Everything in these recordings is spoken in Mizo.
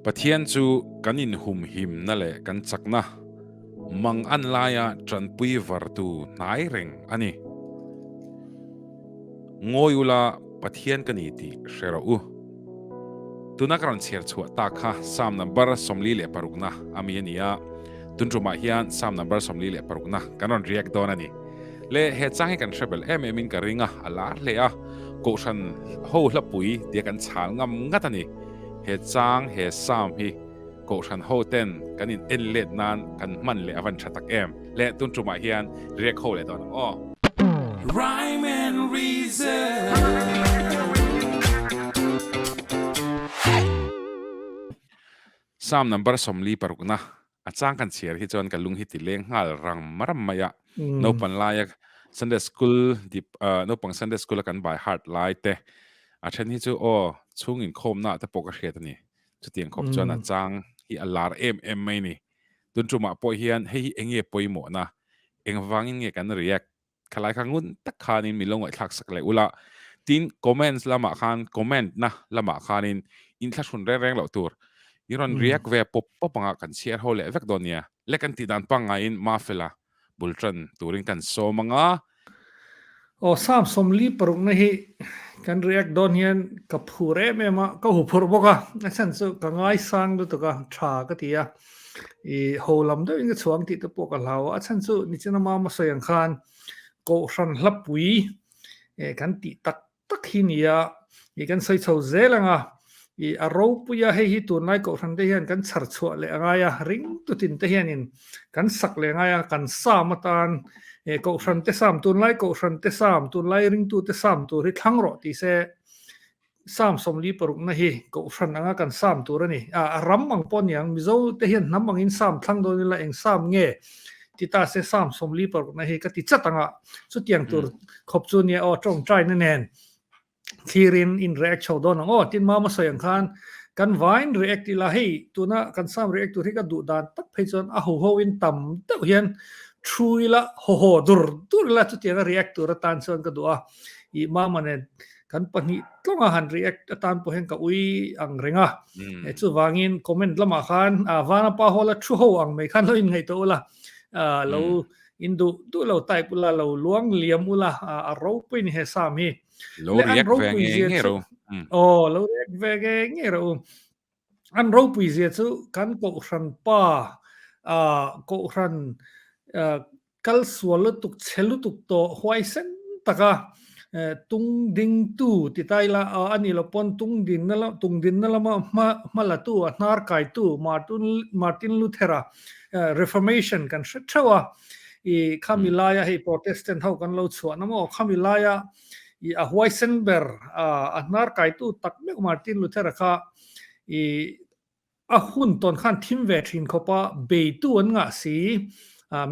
Pathian chu kan inhumhimna leh kan chakna, mang an laia tanpui vartu hnai reng a ni. Ngawi ula, Pathian ka ni tih hre rawh u. Tuna ka rawn chhiar chhuah tak kha Psalm number 46 na a mi a ni a, tun tumah hian Psalm number 46 na kan rawn react dawn a ni. Le he chang hi kan hre bel em em in ka ring a, a lar hle a, Kohhran ho hlapui tia kan chhal ngam ngat a ni. He chang, he Psalm hi Kohhran ho ten kan in en let nan kan hman leh a van tha tak em. Le tun tumah hian react ho leh dawn ang aw. Rhyme and reason. Psalm number 46 na a chang kan chhiar hi chuan ka lung hi ti leng nghal rang ram mai a. Naupan laia Sunday school dip naupang Sunday school a kan by heart lai te a then hi chu aw chhung inkhawmna ah te pawh ka hriat a ni. Chutiang khawp chuan a chang hi a lar em em mai ni. Tun tumah pawh hian hei hi eng nge pawimawhna, engvangin nge kan react khalai kha ngun tak khanin min lo ngaihthlak sak leh ula. Tin, comments lamah khan comment na lamah khanin inthlahrun reng reng loh tur. I rawn react ve pawp pawp anga kan chhiar ho leh vek dawn nia. Le kan tih dan pangngaiin Mafela bul tan turin kan sawm anga. Aw Psalm 46 na hi kan react dawn hian ka phur em em a, ka huphurh bawk a, a chhan chu ka ngaisang lutuk a, tha ka ti a, i ho lam deuhin ka chhuang tih te pawh ka hlau a, a chhan chu nichina mama sawi ang khan Kohhran hlapui kan tih tak tak hi nia i kan sawi chho zel ang a, i a ropui a, hei hi tunlai kohhran te hian kan chhar chhuah leh a ngai a, ring tutin te hianin kan sak leh a ngai a, kan sam atan e kohhran te sam, tunlai kohhran te sam, tunlai ringtu te sam tur hi thlang rawh tih se Psalm 46 na hi kohhran anga kan sam tur a ni. A ram ang pawh niang, Mizo te hian hnam angin sam thlang dawn ila eng sam nge ti ta se Psalm 46 na hi ka ti chat ang a, chutiang tur khawp chu nia aw tawngtaina nen thlirin in react chho dawn ang aw. Tin mama sawi ang khan kan vain react ila hei tuna kan Psalm react tur hi ka duh dan tak phei chuan a ho ho in tam deuh hian thu ila haw haw dur dur ila chutianga react tur atan chuan ka duh a, i mama nen kan pahnih tlawnga han react atan pawh hian ka ui ang reng a. Chuvangin comment lamah khan vana pa hawla thu ho ang mai khan lo inngaihtuah ula, lo in duh duh lo type ula, lo luang liam ula, a ropui ni he Psalm hi. Lo react ve nge nge ro. Aw, lo react ve nge nge ro. An ropui zia chu kan Kohhran pa, Kohhran Kal sual lutuk, chhe lutuk tawh huaisen taka tung dingtu ti ta ila a ni lo pawn tung dinna lam tung dinna lama hma hma latu a hnar kaitu Martin Martin Luthera Reformation kan hre theuh a i khami laia hei Protestant ho kan lo chhuah na maw khami laia i a huaisen ber a hnar kaitu tak meuh Martin Luthera kha i A hun tawn khan thim ve thin khawp a, beitu an ngah si,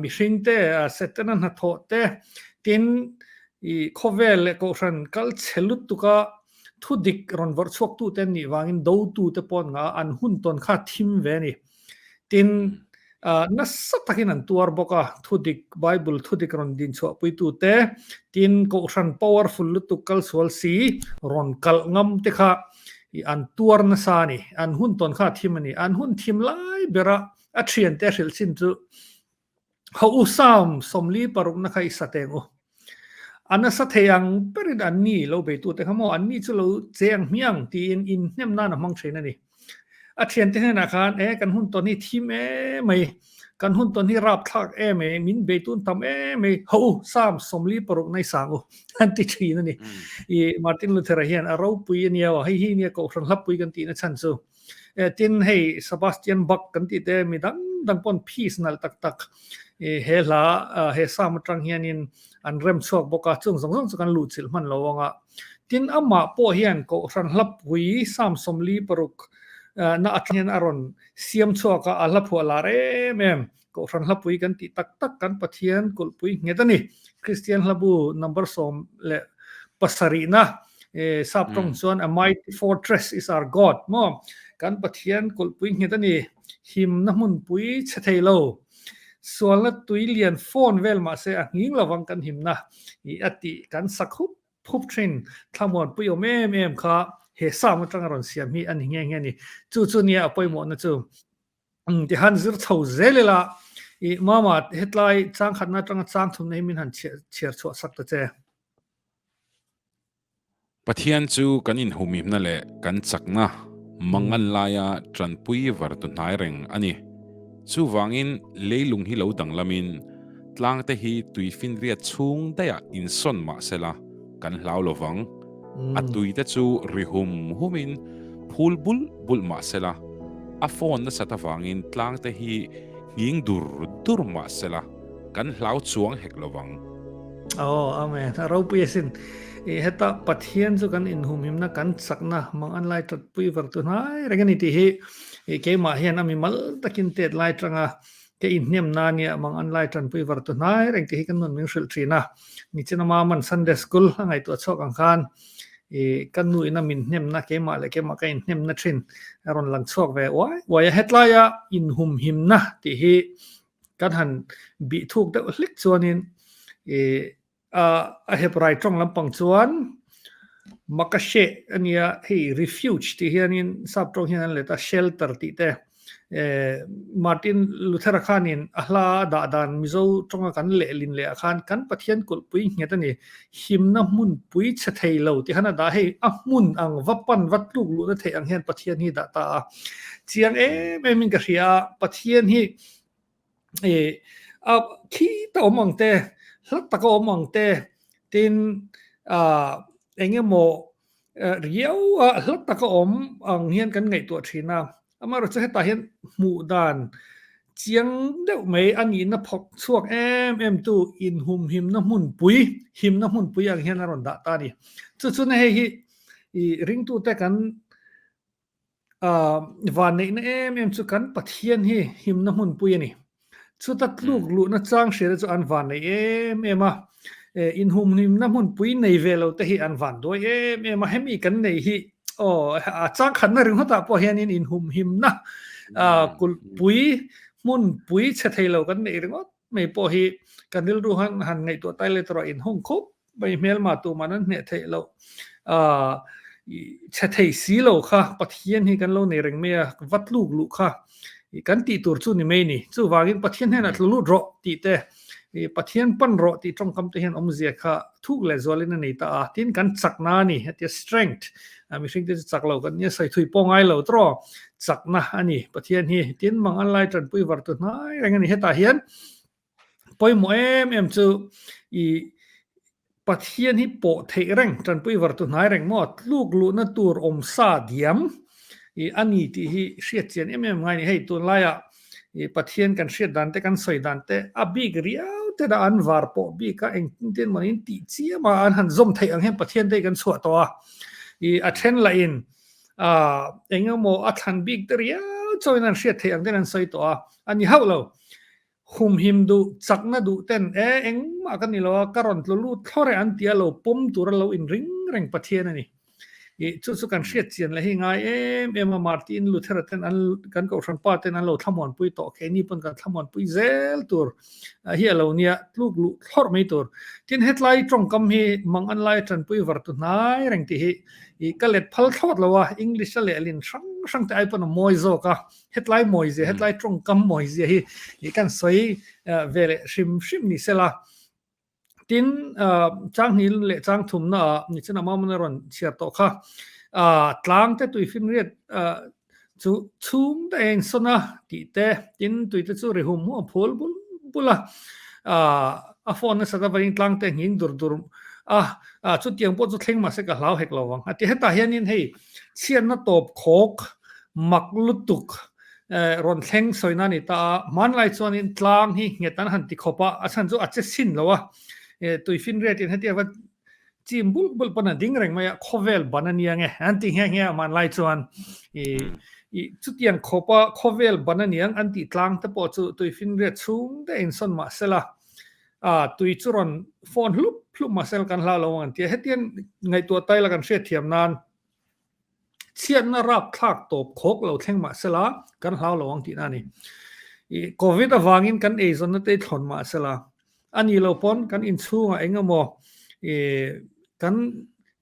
mihring te, Setana hnathawh te, tin i khawvel leh kohhran kal chhe lutuk a thu dik rawn vawrh chhuak tu te an nih vangin dotu te pawh an ngah a, an hun tawn kha thim ve a ni. Tin, nasa takin an tuar bawk a, thu dik, Bible thu dik rawn din chhuah pui tu te, tin kohhran powerful lutuk kal sual si rawn kalh ngam te kha I an tuar nasa a ni. An hun tawn kha a thim a ni. An hun thim lai bera a thiante a hrilh chin chu Ho u Psalm 46 na kha i sa teng u. A nasa thei ang berin an ni lo beitute kha maw an ni chu lo che ang hmiang tiin inhnem nan a hmang thin a ni. A thiante hnenah khan e kan hun tawn hi thim em mai. Kan hun tawn hi rapthlak em mai, min beitun tam em mai, ho u, Psalm 46 na i sang u, an ti thin a ni. I Martin Luther-a hian a ropui a nia aw, hei hi nia Kohhran hlapui kan tihna chhan chu. Tin, hei Sebastian Bach kan tih te mi dang dang pawn piece nalh tak tak he hla, he Psalm atang hianin an rem chhuak bawk a, chung zawng zawng chu kan luhchilh hman lo ang a. Tin, amah pawh hian Kohhran hlapui Psalm 46 na atang hian a rawn Siam chhuak a, a hla phuah lar em em. Kohhran hlapui kan tih tak tak kan Pathian kulhpui nghet a ni. Kristian hlabu number 17 na sap tawng chuan A mighty fortress is our God maw? Kan Pathian kulhpui nghet a ni. Himna hmunpui chhe thei lo. Sualna tui lian fawn vel mahse a nghing lovang kan himna i a tih kan sak hup. Phup thin thlamuanpui awm em em kha he Psalm atanga rawn siam hi a ni nghe nghe a ni. Chu chu nia a pawimawhna chu. Tihan zir chho zel ila i mama hetlai changkhatna atanga chang thumna hi min han chhiar chhuah sak ta che. Pathian chu kan inhumhimna leh kan chakna mangan laia tanpui vartu hnai reng a ni. Chuvangin leilung hi lo danglamin tlangte hi tuifinriat chhung daihah insawn mah sela kan hlau lo vang. A tuite chu ri hum humin phul bulh bulh mah sela a phone nasat avangin tlangte hi nghing dur dur mah sela Kan hlau chuang hek lo vang. Aw, amen. A ropui asin. I heta Pathian chu kan inhumhimna, kan chakna, mang an lai tatpui var tu hnai reng a ni tih hi i keimah hian a mimal takin tet lai tanga ke inhnem na nia mang an lai tanpui var tu hnai reng tih hi kan nun min hrilh thin a. Nichin ama man Sunday School a ngaihtuah chhuak ang khan i kan nu ina min hnemna keimah leh keimah ka inhnemna thin a rawn lang chhuak ve uai uai a. Hetlaia inhumhimna tih hi Kan han bih thuk deuh hlek chuanin i a Hebrai tawng lampang chuan Makashe a nia, hei refuge tih hianin sap tawng hian an let a, shelter tih te. Martin Luther-a khanin a hla a dah dan Mizo tawnga kan lehlin leh ah khan kan Pathian kulhpui nghet a ni, himna hmunpui chhe thei lo tih khan a dah a, hei a hmun ang va pan va tluk luhna theih ang hian Pathian hi dah ta a. Chiang em emin ka hria a, Pathian hi e a khi ta awm ang te, hla taka awm ang te, tin a eng emaw riau a hla taka awm ang hian kan ngaihtuah thin a. Amaherawhchu hetah hian hmuh dan chiang deuh mai a nihna phawk chhuak em em tu inhumhimna hmunpui, himna hmunpui ang hian a rawn dah ta a ni. Chu chuan hei hi i ringtute kan Vanneihna em em chu kan Pathian hi himna hmunpui a ni. Chuta tluk luhna chang hriata chu an vannei em em a, inhumhimna hmunpui nei ve lo te hi an van duai em em a. Hemi kan nei hi aw a changkhatna ringawtah pawh hianin inhumhimna kulhpui hmunpui chhe thei lo kan neih ringawt mai pawh hi kan rilru han han ngaihtuah tai let erawh inhung khawp mai hmelma tuman an hneh theih loh chhe thei si lo kha Pathian hi kan lo nei reng mai a, va tluk luh kha kan tih tur chu ni mai ni. Chuvangin Pathian hnenah tlu lut rawh tih te, Pathian pan rawh tih tawngkam te hian awmzia kha thuk leh zualin a nei ta a. Tin kan chakna a ni, hetia strength, mihring te chu chak lo kan nia sawi thui pawh ngai lo tawh, chakna a ni Pathian hi. Tin mang an lai tanpui var tu hnai reng a ni. Hetah hian pawimawh em em chu i Pathian hi pawh theih reng, tanpui var tu hnai reng maw, tluk luhna tur awm sa diam i a ni tih hi hriat chian em em ngai a ni. Hei tunlaiah i Pathian kan hriat dan te, kan sawi dan te a bik riau te dah an var pawh bik a, engtin tin mawni in tih chiam a an han zawm theih ang hian Pathian te hi kan chhuah tawh a, i a then lah in eng emaw a thlan bik te riau chauhin an hriat theih ang ten an sawi tawh a, a ni hauh lo. Humhim duh, chakna duh ten e, engmah ka ni lo a, ka rawn tlu lut thlawr e an tia lo pawm tura lo inring reng Pathian a ni. I chu chu kan hriat chian leh hi ngai em em a, Martin Luther-a ten an kan Kohhran pa ten an lo thlamuanpui tawh, keini pawn kan thlamuanpui zel tur hi a lo nia, tluk luh thlawrh mai tur. Tin, hetlai tawngkam hi mang an lai tanpui var tu hnai reng tih hi i ka let phal thlawt lo a, English-a lehlin hrang hrang te ai pawn a mawi zawk a, Hetlai mawizia, hetlai tawngkam mawizia hi i kan sawi ve leh hrim hrim ni sela. Tin, Changhnih leh Changthumna ah nichin a Mamun a rawn chhiar tawh kha, tlang te tuifinriat chu chhung daih a insawn a tih te, tin tui te chu ri hum hum a phul bul bul a, a phone nasa ta vain tlang te nghing dur dur a, chutiang pawh chu thleng mahse ka hlau hek lo vang a ti. Hetah hianin hei chhiatna tawp khawk Mak lutuk rawn thleng sawina a ni ta a, hmanlai chuanin tlang hi nghet an han ti khawp a, a chhan chu a che sin lo a, tuifinriatin hetiang va chim bulh bulh pawn a ding reng mai a, khawvel ban a nia nge an ti nghe nghe a hmanlai chuan i chutiang khawp a khawvel ban a niang an tih tlang te pawh chu tuifinriat chhung te insawn mah sela tui chu rawn fawn hlup hlup mah sela kan hlau lo ang an ti a, hetiang ngaihtuah taila kan hriatthiam nan Chhiatna rapthlak tawp khawk lo thleng mah sela kan hlau lo ang tihna a ni. I Covid avangin kan eizawnna te thlawn mah sela a ni lo pawn kan inchhungah eng emaw i kan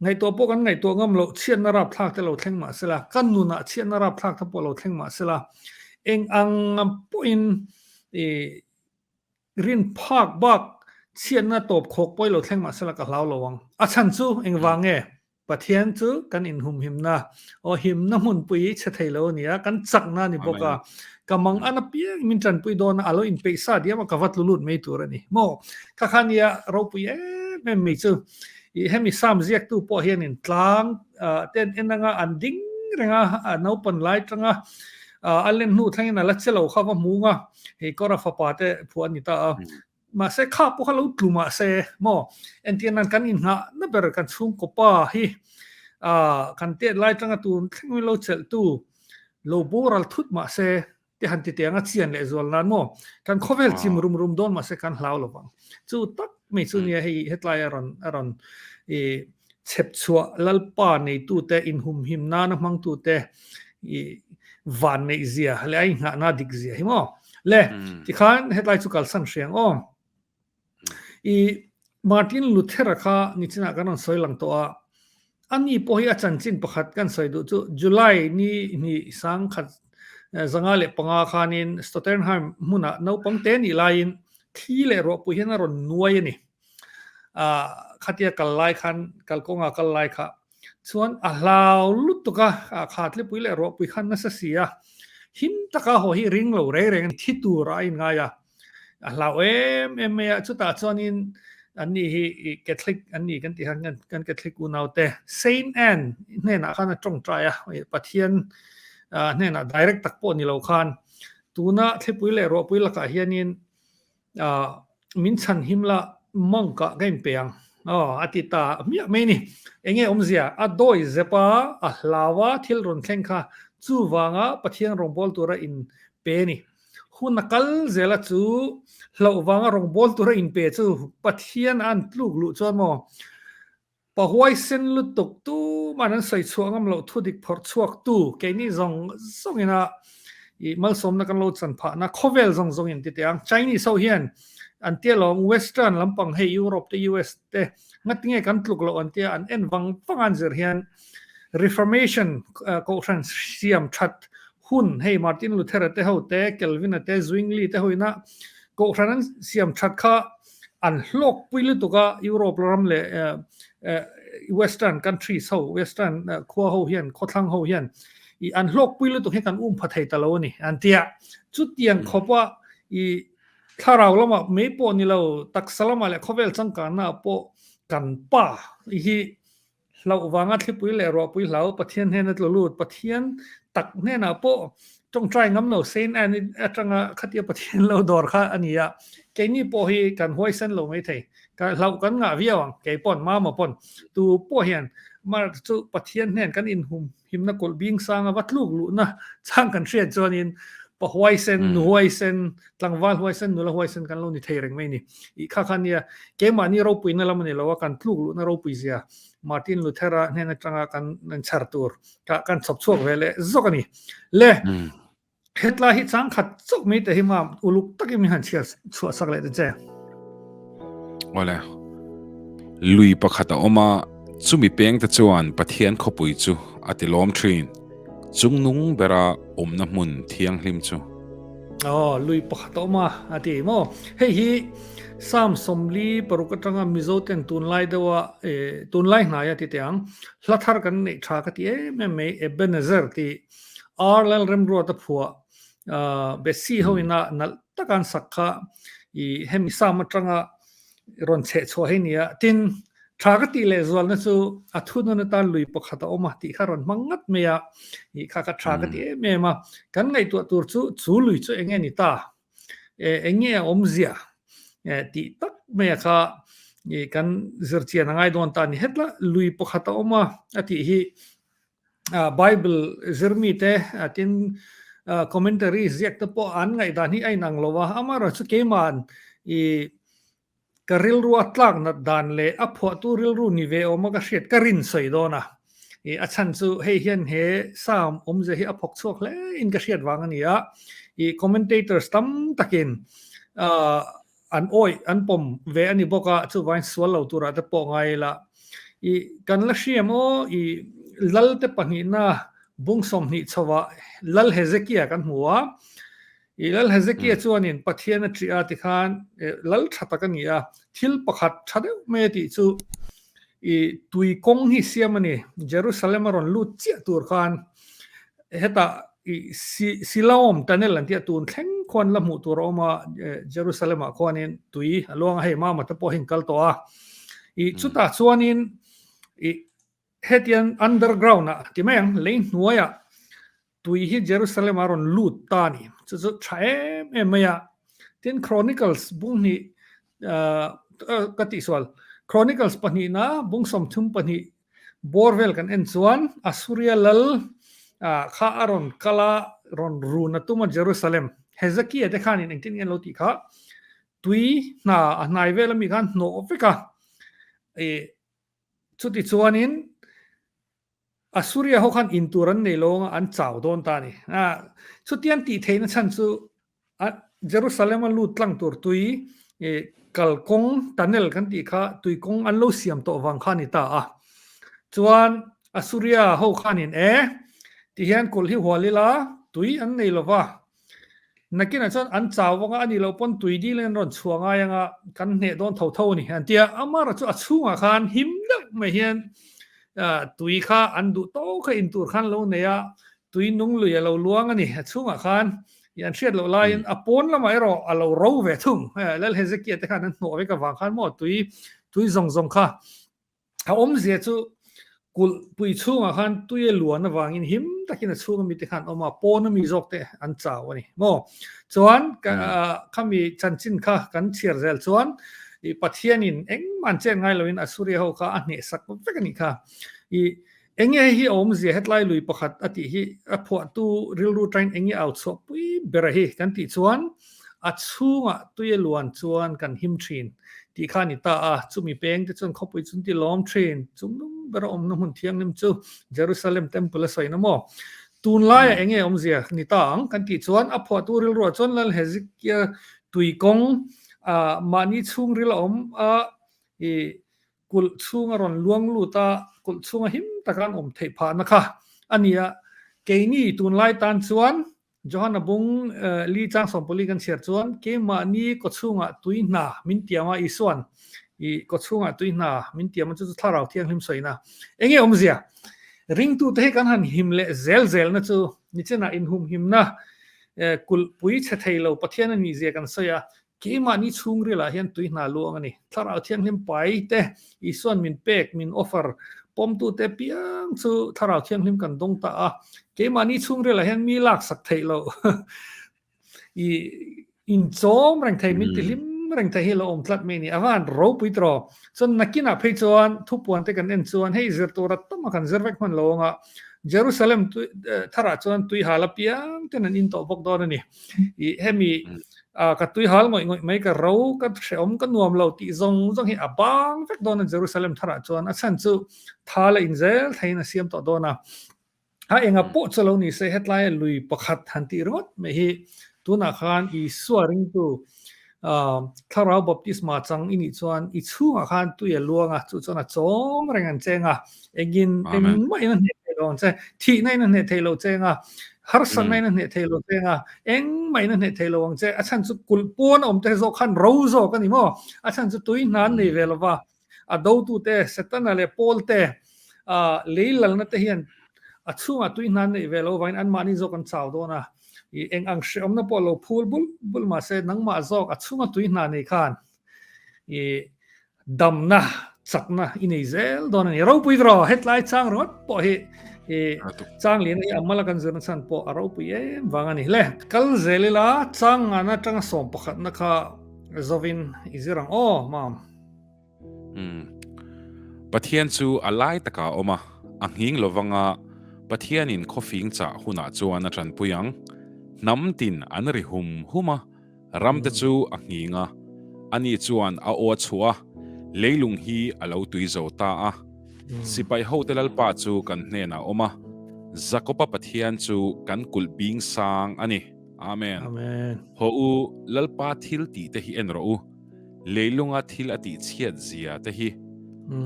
Ngaihtuah pawh kan ngaihtuah ngam loh, chhiatna rapthlak te lo thleng mah sela, kan nunah chhiatna rapthlak te pawh lo thleng mah sela, eng ang pawhin i rin phak bak chhiatna tawp khawk pawh i lo thleng mah sela ka hlau lo ang. A chhan chu engvang nge? Pathian chu kan inhumhimna, aw himna hmunpui chhe thei lo a ni a, kan chakna a ni bawk a, ka mang an apiang min tanpui dawn a, a lo inpeih sa diam a, ka va tlu lut mai tur a ni maw? Kha kha nia ropui em em mai chu. I hemi Psalm ziaktu pawh hianin tlang te an en anga an ding reng a, a naupan lai tanga a len hnu thlengin a la che lo kha va hmung a, hei Kora fapa te phuah a ni ta a. Mahse kha pawh kha lo tlu mahse maw entir nan kan inghah na ber kan chhungkaw pa hi ah kan tet lai tanga tun thleng in lo chelh tu lo boral thut mahse te han ti teh anga chian leh zual nan maw kan khawvel chim rum rum dawn mahse kan hlau lo vang chu tak mai chu nia hei hetlai a rawn a rawn i chhep chhuah lalpa neitu te inhumhim nana hmangtu te i van neih zia leh a inghah na dik zia hi maw Le, tikhan hetlai chu kalsan hriang aw. I Martin Luther-a kha nichinah kan rawn sawi lang tawh a, ani pawh hi a chanchin pakhat kan sawi duh chu July ni hnih sangkhat 505 khanin Stoternheim hmunah naupang te nih laiin thli leh ruahpui hian a rawn nuai a ni. Khatia kal lai khan, kalkawnga kal lai kha Chuan a hlau lutuk a, a khatlipui leh ruahpui khan nasa si a, him taka haw hi ring lo reng reng thi tur a inngai a, a hlau em em mai a, chutah chuanin anni hi Catholic an ni kan tih khan kan Catholic unaute Saint Anne hnenah khan a tawngtai a, Pathian hnenah direct tak pawh ni lo khan tuna thlipui leh ruahpui lakah hianin Min chhan him la monk ah ka inpe ang aw a ti ta hmiah mai ni. Enge awmzia a dawi zep a, a hlau a thil rawn thleng kha chuvanga Pathian rawngbâwl tura inpe a ni. Hun a kal zel a chu hlauh vanga rawngbâwl tura inpe chu Pathian a an tluk luh chuan maw Pa huaisen lutuk tuman an sawi chhuah ngam loh thu dik phawrh chhuak tu keini zawng zawng ina i malsawmna kan lo chan phahna khawvel zawng zawng in ti teh ang. Chinese ho hian an tia lawm Western lampang hei Europe te US te ngatinge kan tluk loh an tia an en vang vang an zir hian Reformation kohhran siam that hun hei Martin Luther-a te ho te Calvin-a te Zwingli te ho ina kohhran an siam that kha an hlawkpui lutuk a, Europe ram leh Western countries ho, Western khua ho hian, khawthlang ho hian i an hlawkpui lutuk hi kan um pha thei ta lo a ni an ti a. Chutiang khawpa i thlarau lamah mai pawh ni lo, taksa lamah leh khawvel changkanna ah pawh kan pa hi Hlauh vanga thlipui leh ruahpui hlau Pathian hnena tlu lut, Pathian tak hnenah pawh tawngtai ngam lo Saint Anne atanga khatia Pathian lo dawr kha a ni a, keini pawh hi kan huaisen lo mai thei, ka hlauh kan ngah viau ang, kei pawn, mama pawn, tu pawh hian mar chu Pathian hnen kan inhum himna kawlh bing sanga va tluk luhna chang kan hriat chuanin pa huaisen, nu huaisen, tlangval huaisen, nula huaisen kan lo ni thei reng mai ni. I kha kha nia, keimahni ropuina lam a ni lo a, kan tluk luhna ropui zia Martin Luther-a hnen atanga kan chhar tur kha kan chhawp chhuak ve leh zawk a ni. Le, Hetlai hi chang khat chauh mai te hi ma uluk takin min han chhiar chhuah sak leh ta che. Awle. Lui pakhat a awm a, chumi peng te chuan Pathian khawpui chu a ti lawm thin. Chungnung bera awmna hmun thianghlim chu. Aw, lui pakhat a awm a, a ti maw? Hei hi Psalm 46 atanga Mizo ten tunlai deuha, tunlai hnaia ti teh ang, hla thar kan neih tha ka ti em em mai, Ebenezer tih. Ar Lalremruat a phuah Bessie ho ina nalh taka an sak kha i hemi Psalm atanga rawn chheh chhuah hi nia. Tin, tha ka tih leh zualna chu a thunun atan lui pakhat a awm a tih kha rawn hmang ngat mai a, i kha kha tha ka ti em em a. Kan ngaihtuah tur chu chu lui chu eng nge ni ta? Eng nge a awmzia? Tih tak mai a kha i kan zirchian a ngai dawn ta a ni. Hetla lui pakhat a awm a a tih hi Bible zirmite tin commentary ziak te pawh an ngaihdan hi a inang lo a, amaherawhchu keima'n i ka rilru a tlak nat dan leh a phuahtu rilru ni ve awma ka hriat ka rin sawi dawn a, i a chhan chu hei hian he Psalm awmzia hi a phawk chhuak hle in ka hriat vang a ni a, i commentators tam takin an awih an pawm ve a ni bawk a, chuvangin sual lo turah te pawh ngai ila. I kan la hriam aw i Lalte pahnihna bung 20 chhovah Lal Hezekia kan hmu a. I Lal Hezekia chuanin Pathian a ṭih a tikhan Lal ṭha tak a ni a, thil pakhat ṭha deuh mai a tih chu i tui kawng hi siam a ni. Jerusalem a rawn lut chiah tur khan hetah i Siloam tunnel an tih a, tun thleng khuan la hmuh tur a awm a, Jerusalem ah khuanin tui a luang a, hei Mama te pawh hi an kal tawh a. I chutah chuanin i hetiang underground ah ti mai ang, lei hnuaiah Tui hi Jerusalem a rawn lut ta a ni. Chu chu tha em em mai a. Tin Chronicles bung hnih ka tihsual Chronicles pahnihna bung 32 bawr vel kan en chuan Assuria lal kha a rawn kal a, rawn run a tum a Jerusalem. Hezekiah te khanin engtin nge an lo tih kha tui hna a hnai vel ami khan hnawh vek a. Chuti chuanin Assuria ho khan in tur an nei lo anga an chau dawn ta a ni. Chutiang tih theihna chhan chu Jerusalem a lut tlang tur tui kalkawng tunnel kan tih kha tui kawng an lo siam tawh vang kha a ni ta a. Chuan Assuria ho khanin e tihian kulh hi hual ila tui an nei lo va, Nakinah chuan an chau vang a, a nih loh pawn tui dil in an rawn chhuah ngai anga kan hneh dawn tho tho a ni an ti a. Amara chu a chhungah khan him deuh mai hian tui kha an duh tawk kha in tur khan lo nei a, tui nung lui a lo luang a ni. A chhungah khan i an hriat loh laiin a pawn lamah erawh a lo ro ve thung. Lal Hezekia te khan an hnawh vek avang khan maw tui tui zawng zawng kha A awmzia chu kulh pui chhungah khan tui a luan avangin him takin a chhunga mite khan awm a, pawna mi zawk te an chau a ni maw? Chuan khami chanchin kha kan chhiar zel chuan i Pathianin engmah an chet ngai loin Assuria ho kha a hnehsak vek a nih kha. I enge hei hi a awmzia hetlai lui pakhat a tih hi a phuahtu rilru tain enge au chhuah pui ber a hi kan tih chuan A chhungah tui a luan chuan kan him thin tih kha a ni ta a, chumi peng te chuan khawpui chu an ti lawm thin. Chungnung bera awmna hmun thianghlim chu Jerusalem Temple a sawina maw? Tunlaiah eng nge awmzia ni ta ang kan tih chuan a phuahtu rilruah chuan Lal Hezekia tui kawng mahni chhungril a awm a, i kulh chhunga rawn luang lut a, kulh chhunga him taka an awm theih phahna kha a ni a. Keini tunlai tan chuan Johana bung li chang 40 kan chhiar chuan keimahni kawchhungah tui hna min tiam a, Isua'n i kawchhungah tui hna min tiam a, chu chu Thlarau Thianghlim sawina. Enge awmzia? Ringtute hi kan han him leh zel zelna chu nichinah inhumhimna kulhpui chhe thei lo Pathian a nihzia kan sawi a, Keimahni chhungrilah hian tui hna luang a ni. Thlarau Thianghlim pai te, Isua'n min pek, min offer, pawmtute piang chu Thlarau Thianghlim kan dawng ta a. Keimahni chhungrilah hian mi laksak theih loh i inchawm reng thei, min tihlim reng thei hi lo awm tlat mai a ni. A van ropui tawh. Chuan nakinah phei chuan thupuan te kan en chuan hei zir tura tama kan zir vek hman lo anga Jerusalem tharah chuan tui hal apiang ten an in tawh bawk dawn a ni. I hemi ka tui hal ngawih ngawih mai ka ro ka hrehawm ka nuam lo tih zawng zawng hi a bang vek dawn a Jerusalem tharah chuan a chhan chu tha la in zel theiin a siam tawh dawn a. A enga pawh chu lo ni se hetlai lui pakhat han tih ringawt mai hi tunah khan Isua ringtu thlarau baptisma chang i nih chuan i chhungah khan tui a luang a chu chuan a chawm reng an cheng a engin engmah in a hneh thei lo ang che thihna in a hneh thei lo cheng a harsatna in a hneh thei lo cheng a engmah in a hneh thei lo ang che a chhan chu kulh pawn a awm te zawk khan ro zawk a ni maw a chhan chu tui hna an nei ve lo va a dotute Setana leh Paul te lei lalna te hian a chhungah tui hna an neih ve lo avangin anmahni zawk an chau dawn a i eng ang hrehawmna pawh lo phul bul bul mahse nangmah zawk a chhunga tui hna nei khan i damna chakna i nei zel dawn a ni. Ropui rawh hetlai chang ringawt pawh hi i chang lian hi a mala kan zirna chhan pawh a ropui em vang a ni. Le kal zel ila chang ngana atanga sawm pakhatna kha zovin i zir ang aw mam. Umm. Pathian chu a lai takah a awm a, a nghing lovanga Pathianin khawfing chah hunah chuan a tanpui ang. Hnam tin an ri hum hum a, ramte chu a nghing a, ani chuan a aw a chhuah a, leilung hi a lo tui zo ta a. Sipai hote Lalpa chu kan hnenah a awm a, Jakoba Pathian chu kan kulh bing sang a ni. Amen. Haw u, Lalpa thil tihte hi en rawh u. Leilunga thil a tih chhiat zia te hi.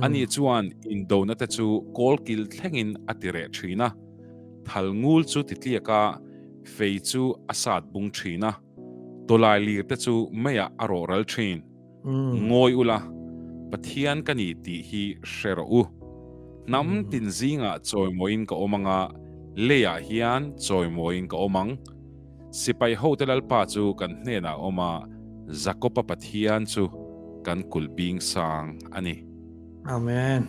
Ani chuan indona te chu kawlkil thlengin a ti reh thin a, thal ngul chu ti tliak a, fei chu a sat bung thin a, tawlai lir te chu meiah a rawh ral thin. Ngawi ula, Pathian ka ni tih hi hre rawh u. Hnam tin zingah chawimawiin ka awm anga, leiah hian chawimawiin ka awm ang. Sipai hote Lalpa chu kan hnenah a awm a, Jakoba Pathian chu kan kulh bing sang a ni. Amen.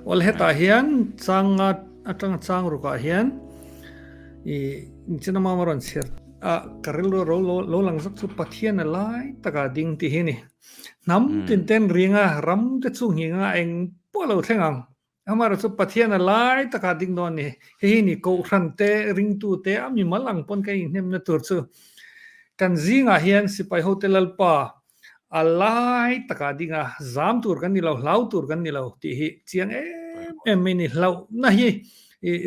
Awle hetah hian changa atanga chang rukah hian i inchina mama rawn chhiar a ka rilru ro lo lang zak chu Pathian a lai taka ding tih hi ni. Hnam tin ten ringa ram te chu nghinga eng pawh lo thleng ang. Amaherawh chu Pathian a lai taka ding dawn a ni. Hei hi ni Kohhran te, ringtu te, a mimal ang pawn kan inhnemna tur chu kan zingah hian sipai hote Lalpa a lai taka ding a, zam tur kan ni lo, hlau tur kan ni lo tih hi chiang em em mai a ni. Hlauhna hi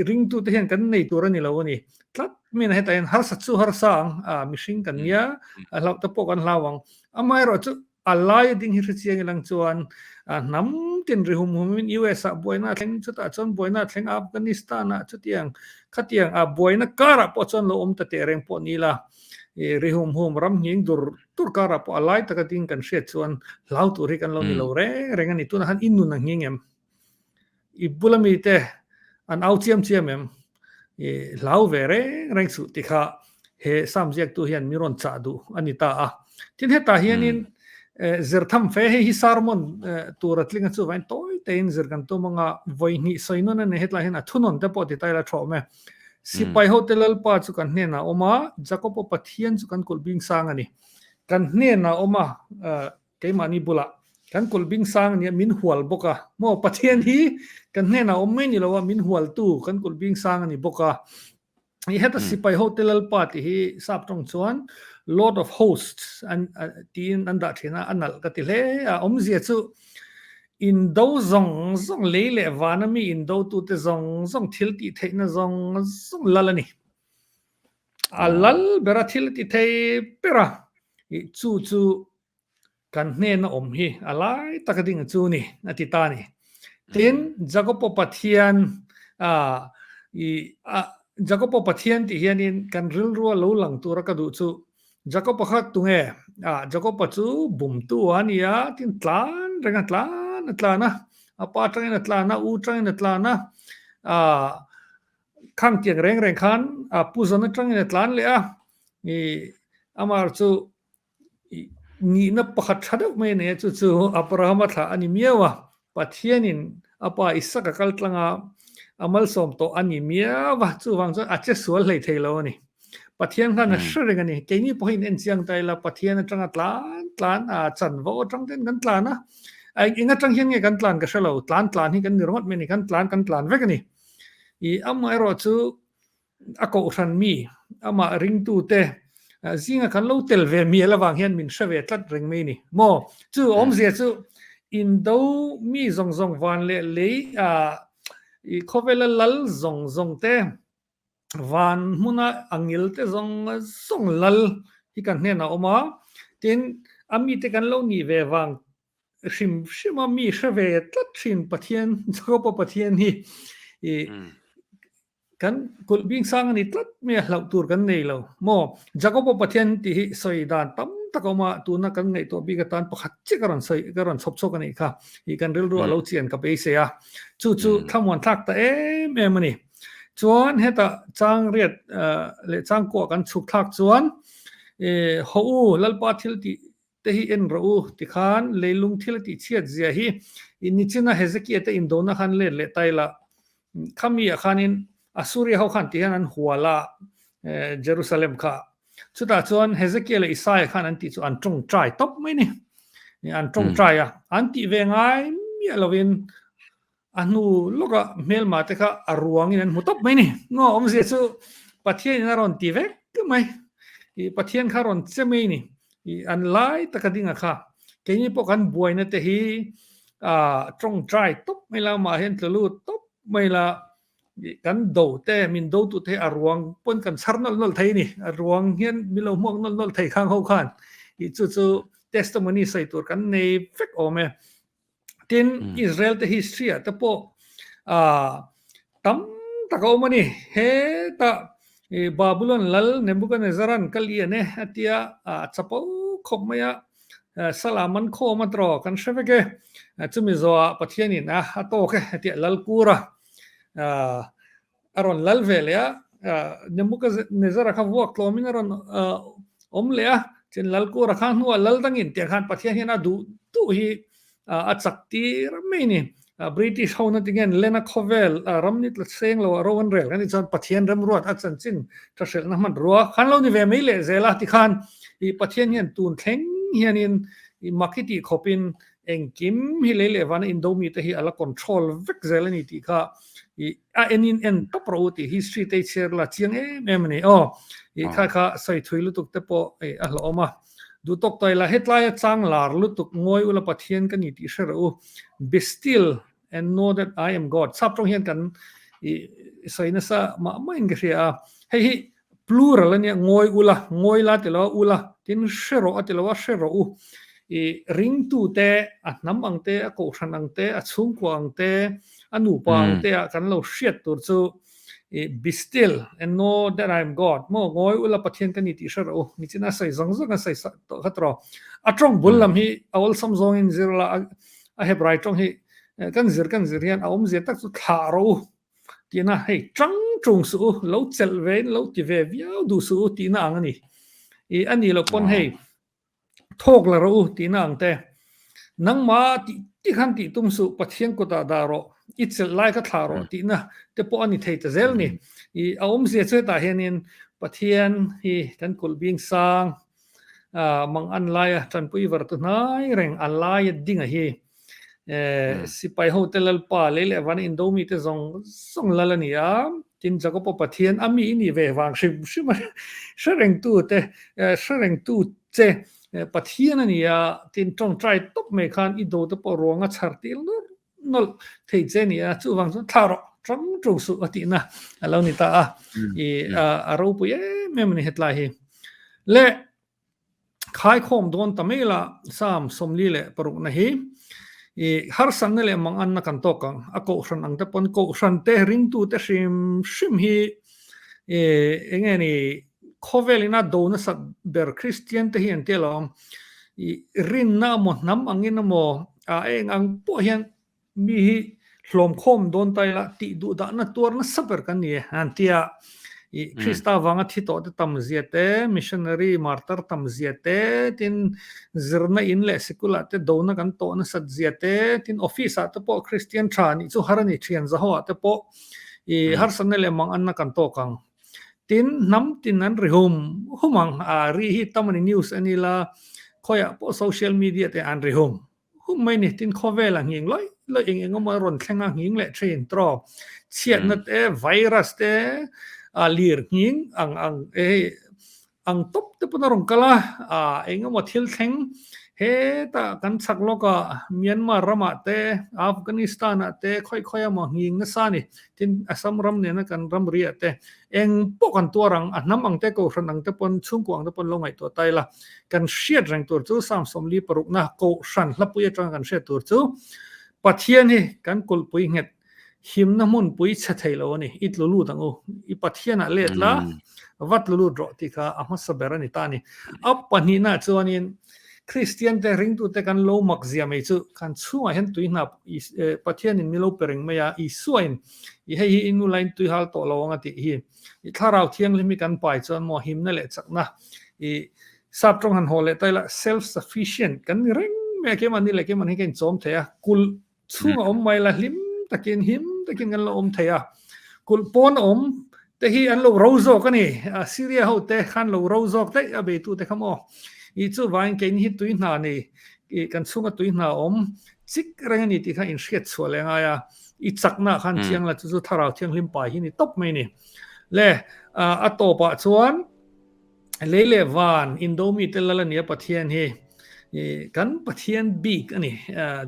ringtu te hian kan nei tur a ni lo a ni. Tlat mai hetah hian harsa chu harsa ang, mihring kan nia, hlauh te pawh kan hlau ang. Amaherawh chu A laia ding hi hrechiang ilang chuan hnam tin ri hum humin US ah buaina a thleng, chutah chuan buaina a thleng Afghanistan ah chutiang khatiang a buaina karah pawh chuan lo awm ta teh reng pawh ni ila ri hum hum ram nghing dur dur karah pawh a lai taka ding kan hriat chuan hlau tur hi kan lo ni lo reng reng a ni. Tunah khan i nun a nghing em? I bula mite an au chiam chiam em? I hlau ve reng reng suh ti kha he Sam ziaktu hian mi rawn chah duh a ni ta a. Tin hetah hianin zir tham fe hei hi sermon tur a tling a chuvangin tawi tein zir kan tum anga vawi hnih sawi nawn a ni hetlai hian a thunawn te pawh ti ta ila thawm e. Sipai hote Lalpa chu kan hnenah a awm a, Jakob-a Pathian chu kan kulh bing sang a ni. Kan hnenah a awm a, Keimahni bulah kan kulh bing sang ania min hual bawk a, maw Pathian hi kan hnenah awm mai ni lo a, min hualtu kan kulh bing sang a ni bawk a. I heta sipai hote Lalpa tih hi sap tawng chuan Lord of Hosts an tiin an dah thin a, a nalh ka ti hle a. Awmzia chu indo zawng zawng lei leh vana mi indotute zawng zawng thil tih theihna zawng zawng lal a ni. A lal bera thil ti thei ber a, ih chu chu kan hnena awm hi a lai taka ding chu ni a ti ta a ni. Tin, Jakopo Pathian a ih a Jakopo Pathian tih hianin kan rilrua lo lang tura ka duh chu Jakopa kha tunge? A Jakopa chu bumtu a ni a, tin tlan reng a tlan a tlan a, a pa atangin a tlan a, u atangin a tlan a, a Khang tiang reng reng khan a pu zawn atangin a tlan leh a, i amar chu i nihna pakhat tha deuh mai a nei a, chu chu Abrahama thlah a ni miau a, Pathianin a pa Isaka kal tlang a, a malsawm tawh a ni miau a, chuvang chuan a che sual hlei thei lo a ni. Pathian khan a hre reng a ni. Keini pawhin en chiang ta ila Pathian atanga tlan tlan a chanvo atang ten kan tlan a, eng atang hian nge kan tlan ka hre lo, tlan tlan hi kan ni ringawt mai a ni, kan tlan kan tlan vek a ni. I amaherawh chu a kohhran mi, amah ringtute zinga kan lo tel ve mial avang hian min hre ve tlat reng mai ni maw? Chu awmzia chu indo mi zawng zawng van leh lei i khawvela lal zawng zawng te, van hmuna a ngil te zawng zawng lal hi kan hnenah a awm a, tin a mite kan lo nih ve vang hrim hrim a mi hre ve tlat thin Pathian Jakoba Pathian hi i kan kulh bing sang a ni tlat mai a hlauh tur kan nei lo maw Jakoba Pathian tih hi sawi dan tam tak a awm a tuna kan ngaihtuah bik atan pakhat chiah ka rawn sawi ka rawn chhawp chhuak a nih kha i kan rilru a lo chian ka beisei a chu chu thlamuan thlak ta em em a ni chuan hetah chang riat leh changkuah kan chhuk thlak chuan i haw u Lalpa thil tih te hi en rawh u tikhan leilung thil a tihchhiat zia hi i nichina Hezekiah te indona khan let leh ta ila khami ah khanin Assuria ho khan tihian an hual a Jerusalem kha chutah chuan Hezekiah leh Isaiah khan an tih chu an tawngtai tawp mai ni an tawngtai a an tih ve ngai miah lovin A hnu lawkah hmelma te kha a ruangin an hmu tawp mai ni. Ngaw awmzia chu Pathianin a rawn ti vek mai. I Pathian kha a rawn che mai ni. I an lai taka dinga kha. Keini pawh kan buaina te hi a tawngtai tawp mai la, amah hian tlu lut tawp mai la. I kan do te, min do tu te hi a ruang pawn kan chhar nawlh nawlh thei ni. A ruang hian min lo hmuak nawlh nawlh thei khang ho khan. I chu chu testimony sawi tur kan nei vek awm e. Tin, Israel te history ah te pawh tam tak a awm a ni. Hetah Babulon lal Nebuchadnezzar-a'n ka lian e a tia a chapo khawp mai a, Sala man khawm a tawh kan hre vek e. Chumi zawhah Pathianin a a tawk e a tia lal kur a, a rawn lal ve leh a, Nebuchadnezzar-a kha vuak tlawmin a rawn awm leh a, chuan lal kur a kha hnuah lal dangin tiang khan Pathian hian a duh duh hi a chak tir mai a ni. British ho na tinge Lena khawvel ram ni tla seng lo a ro an rel kan tih chuan Pathian remruat a chanchin tha hrelhna hmanrua khan lo ni ve mai leh zel a tikhan ih Pathian hian tun thleng hianin ih mak hi tih khawpin engkim hi lei leh vana indo mite hi a la control vek zel a ni tih kha ih a enin en tawp rawh u tih history te i chhiar la chiang em em a ni aw ih kha kha sawi thui lutuk te pawh ih a hlawhawm a. Duhtawk tawi la, Hetlaia chang lar lutuk ngawi ula Pathian ka ni tih hre rawh u. Be still and know that I am God. Sap tawng hian kan i sawi nasa mah mahin ka hria a. Hei hi plural a nia, ngawi ula, ngawi la ti lo a, ula, tin hre rawh a ti lo a, hre rawh u. I ringtute, a hnam ang te, a kohhran ang te, a chhungkua ang te, a nupa ang te ah kan lo hriat tur chu I be still and know that I am God. Maw ngawi ula Pathian ka ni tih hre rawh u. Nichin a sawi zawng zawng a sawi sak tawh kha tawh. A tawng bul lam hi a awlsam zawngin zir la a Hebrai tawng hi kan zir kan zir hian a awmzia tak chu thlah rawh u tihna hei tang tung suh u lo chelh ve in lo ti ve viau duh suh u tihna ang a ni. I a nih loh pawn hei Thawk la rawh u tihna ang te. Nangmah tih tih khan tih tum suh, Pathian kutah dah rawh, i chelh lai kha thlah rawh tihna te pawh a ni thei ta zel ni. I a awmzia chu hetah hianin Pathian hi kan kulh bing sang, mang an laia tanpui var tu hnai reng a laia dinga hi Sipai hote Lalpa lei leh vana indo mite zawng zawng lal a ni a, tin Jakob-a Pathian a mi i nih ve vang hrim hrim a hre rengtu te hre rengtu che Pathian a ni a, tin tawngtai tawp mai khan i do te pawh ruang a chhar tir nawlh nawlh thei che a ni a, chuvang chuan thlah rawh tang ṭung suh a tihna a lo ni ta a, i a ropui em em a ni hetlai hi. Le. Khaikhawm dawn ta mai la, Psalm 46 na hi i harsatna leh manganna kan tawk ang. A kohhran ang te pawn kohhran te ringtu te hrim hrim hi i enge ni khawvel ina do nasat ber Kristian te hi an tia lo ang. I rinna emaw hnam angin emaw a eng ang pawh hian Mi hi hlawmkhawm dawn ta ila tih duh dahna tuar nasa ber kan ni e an ti a. I Krista vanga thi tawh te tam zia te, missionary martyr tam zia te, tin zirna in leh sikul ah te dona kan tawh nasat zia te, tin office ah te pawh Kristian tha nih chu har a ni thian zaho ah te pawh i harsatna leh manganna kan tawk ang. Tin hnam tin an ri hum hum ang, a ri hi tam a ni news a ni la, khawiah pawh social media te an ri hum Hum mai ni, tin khawvel a nghing lawih lawih eng eng emaw a rawn thleng a nghing leh thin tawh. Chhiatna te, virus te, a lir nghing ang ang hei ang tawp te pawn a rawn kal a, a eng emaw thil thleng hetah kan chhak lawk a Myanmar ramah te, Afghanistan ah te khawi khawi emaw nghing nasa a ni. Tin Assam ram nena kan ramri ah te Eng pawh kan tuar ang, a hnam ang te, kohhran ang te pawn, chhungkua ang te pawn lo ngaihtuah ta ila. Kan hriat reng tur chu Psalm 46 na kohhran hlapui atanga kan hriat tur chu Pathian hi kan kulhpui nghet, himna hmunpui chhe thei lo a ni. I tlu lut ang u, i Pathianah let la, va tlu lut rawh tih kha a hmasa ber a ni ta a ni. A pahnihnaah chuanin Kristian te, ringtute kan lo mak zia mai chu kan chhungah hian tui hna Pathianin mi lo pe reng mai a, Isuain I hei hi i nu lain tui hal tawh lo ang a tih hi. I thlarau thianghlim hi kan pai chuan maw himna leh chakna i sap tawng han haw leh ta ila self sufficient kan ni reng mai a keimahni leh keimahni hi ka inchawm thei a, kulh chhunga awm mai la hlim takin him takin kan lo awm thei a, kulh pawn a awm te hi an lo ro zawk a ni, Syria ho te khan lo ro zawk daih a beitu te kha maw i chuvangin keini hi tui hna nei i kan chhunga tui hna awm chik reng a ni tih kha inhriat chhuah leh ngai a. I chakna khan thiang la chu chu thlarau thianghlim pai hi ni tawp mai ni. Le a tawpah chuan lei leh van indo mi te lal a nia Pathian hi kan Pathian bik a ni.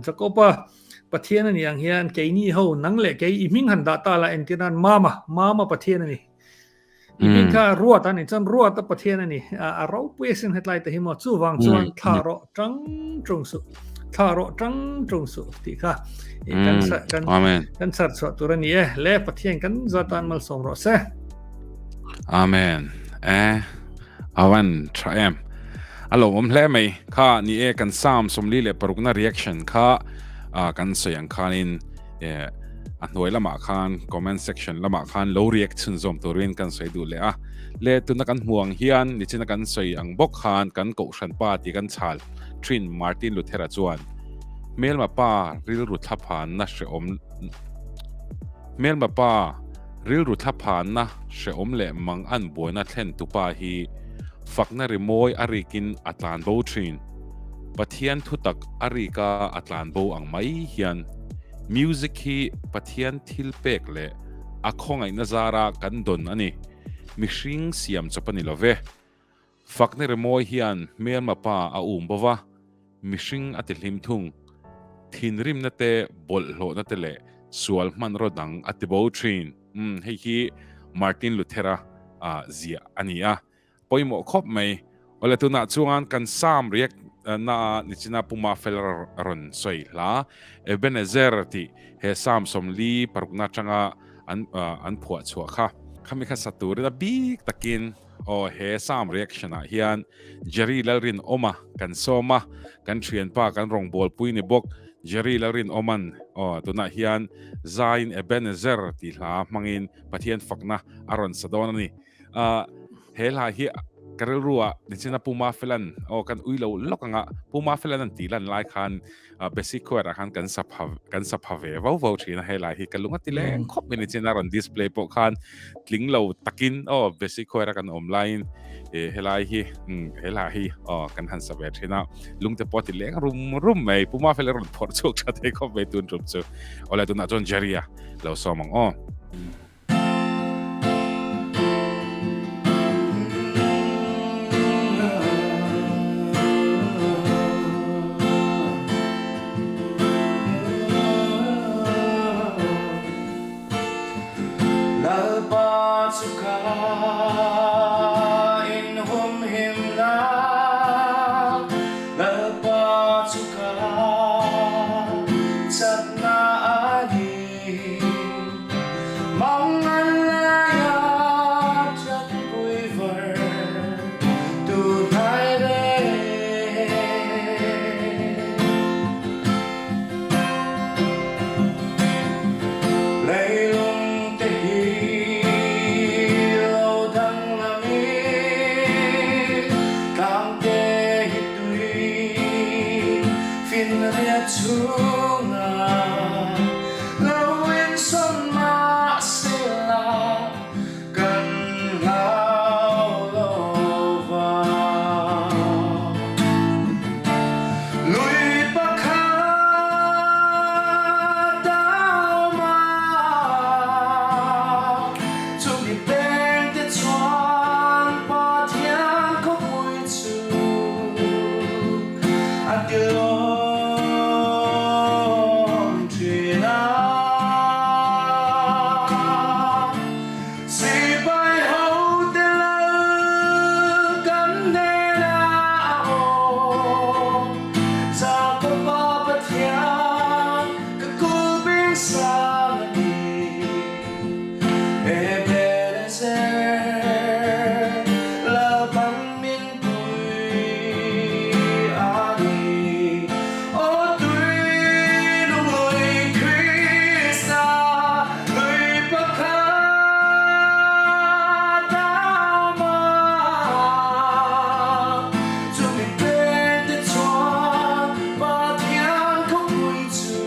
Jakoba Pathian a ni ang hian keini ho nang leh kei i hming han dah ta la entir nan Mama, Mama Pathian a ni. I hming kha Ruat a ni chuan Ruat a Pathian a ni. A ropui asin hetlai te hi maw chuvang chuan thla rawh tang tung suh. Thlah rawh tang tung suh tih kha kan kan kan chhar chhuah tur a ni e. Le Pathian kan zatan malsawm rawh se. Amen. E avan tha em. A lo awm hle mai kha ni e kan Psalm 46 na reaction kha kan sawi ang khanin e a hnuai lamah khan comment section lamah khan lo react chhun zawm turin kan sawi duh leh a. Le tuna kan hmu ang hian nichina kan sawi ang bawk khan kan kohhran pa tih kan chhal thin Martin Luthera chuan hmelma pa rilru thlaphanna hreawm hmelma pa rilru thlaphanna hreawm leh mang an buaina thlen tupa hi fakna rimawi a rikin a tlan bo thin. Pathian thutak a rika a tlan bo ang mai hian music hi Pathian thil pek leh a khawngaihna zara kan dawn a ni. Mihring siam chawp a ni lo ve. Fakna rimawi hian hmelma pa a um bo va, mihring a ti hlim thung. Thinrimna te, bawlhhlawhna te leh sual hmanraw dang a ti bo thin. Umm, hei hi Martin Luthera ziah a ni a. Pawimawh khawp mai. Awle tunah chuan kan Psalm react na nichina Pu Mafel a rawn sawi hla Ebenezer tih he Psalm 46 atanga an an phuah chhuah kha. Khami kha sa turin a bik takin aw he Psalm reaction ah hian Jerry Lalrinawma kan sawm a, kan thianpa kan rawngbawlpui ni bawk Jerry Lalrinawman aw tunah hian zaiin Ebenezer tih hla hmangin Pathian fakna a rawn sa dawn a ni. He hla hi ka rilru ah nichina Pu Mafelan aw kan ui lo lawk anga Pu Mafelan an tih lan lai khan basic choir ah khan kan sa pha kan sa pha ve vau vau thin a he lai hi ka lung a ti leng khawp mai nichina rawn display pawh khan tling lo takin aw basic choir a kan awm laiin helai hi he hla hi aw kan han sa ve thin a lung te pawh a ti leng rum rum mai Pu Mafela rawn phawrh chhuak tha thei khawp mai tun tum chu awle tunah chuan Jerry a lo sawm ang aw. Lalpa chu ka inhumhimna, Lalpa chu ka chakna a ni. Mangan laia tanpui var tu hnai ve. Leilung te hi lo danglam i tlang te hi tui finriat chungah Lo insawn mahsela kan hlau lo va. Lui pakhat a awm a, chumi peng te chuan Pathian khawpui chu A ti lawm thin a. Sipai ho te lal kan hnenah a awm. Jakoba Pathian ka kulhbing sang a ni. Ebenezer, Lalpan min pui a ni. Aw tui lunglawi Krista lui pakhat a awm a, chumi pen te chuan Pathian khawpui chu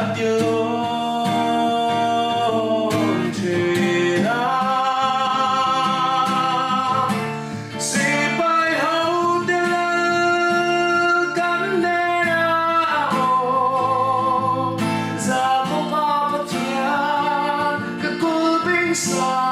a ti lawm thin a. Sipai ho te lal kan hnenah a awm. Zakhawpa Pathian ka kulhbing sang.